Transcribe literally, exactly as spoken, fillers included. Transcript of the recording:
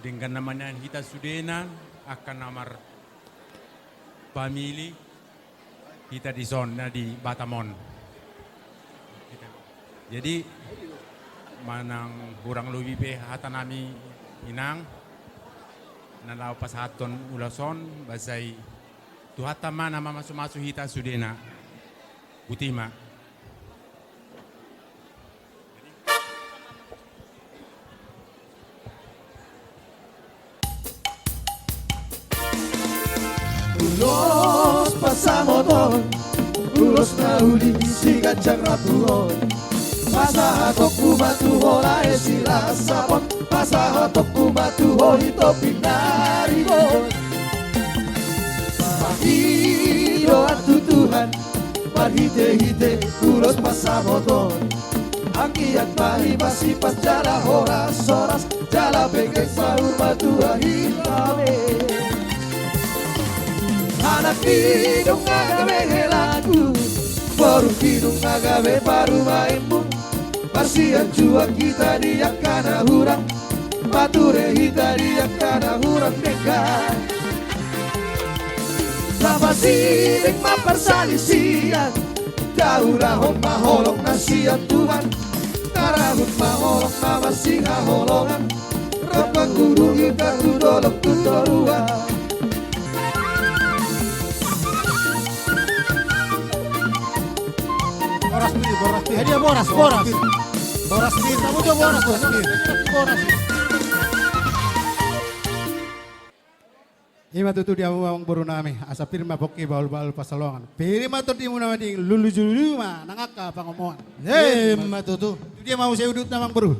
Denggan nama nian hita sudena, angka na marpamili hita dison na di Batam on. Jadi, manang hurang lobi pe hata nami, Inang, na laho pasahathon ulos on, basa i Tuhanta ma na mamasumasu hita sudena. Botima. Ulos pansamotan, ulos na uli siganjang rambu on. Pasahatonku ma tu ho lae Silasabon, pasahatonku ma tu ho Ito Pinarigon. Pangidoan tu Tuhan, marhitehite ulos pansamotan. Anggiat ma hipas-hipas jala horas-horas, jala penggeng saur matua hita. Anak ni nunga gabe helangku, boru ni nunga gabe parumaenmu. Marsianjuan hita di angka na hurang, marture hita di angka na hurang denggan. Tapasiding ma parsalisian, taulahon ma holong na sian Tuhan, tarahun ma holong na marsihaholongan. Rap mangudut hita tu dolok tu toruan. Boras, boras, boras. Eh, dia boras, boras. Boras, boras. Kamu juga boras, boras. Boras. Ima tutu di hamu amangboru nami, asa pir ma pongki bahul-bahul pansalongan. Pir ma tondimuna madingin, lulujulu ma nang angka pangomoan. Ima tutu. Tudia ma muse udutna amangboru.